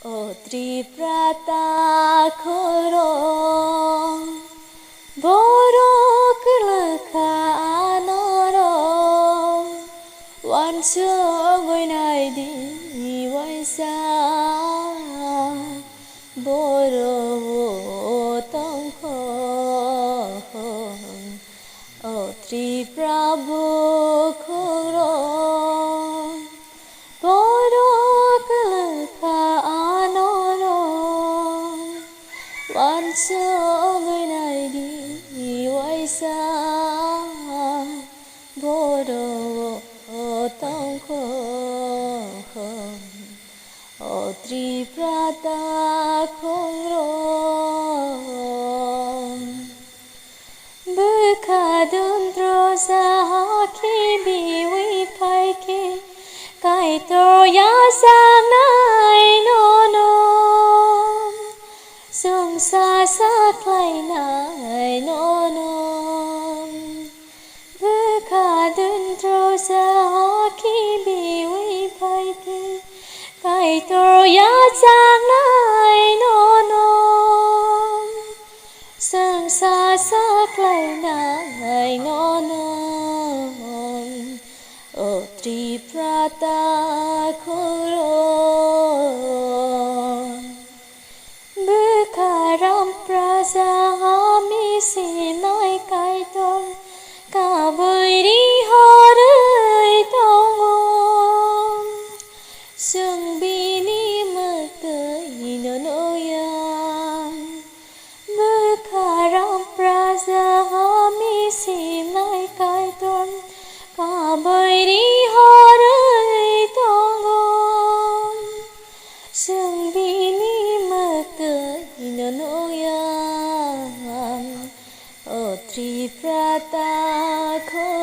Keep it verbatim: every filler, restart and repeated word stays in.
O Tripura takhorok, borok kwlwkha anorok, uansugwi naidi uaisa, borok tongkho. O Tripura bukhurok, borok kwlwkha anorok, uansugwi naidi uaisa, borok tongkho. O Tripura takhorok, bwkha dundro jaha khibiwi phaikhe, Kaitor yajaknai nono, chwngsa sakhlainai nono. Bwkha dundro jaha khibiwi phaikhe, Kaitor yajaknai nono, chwngsa sakhlainai nono. O Tripura takhorok, bwkha ram praja hami sinai Kaitor, kabwi rihorwi tongo, chwng bini mwktwino nukya. Bwkha ram praja hami sinai Kaitor, kabwi rihorwi tongo, chwng bini mwktwino nukya. O Tripura takhorok,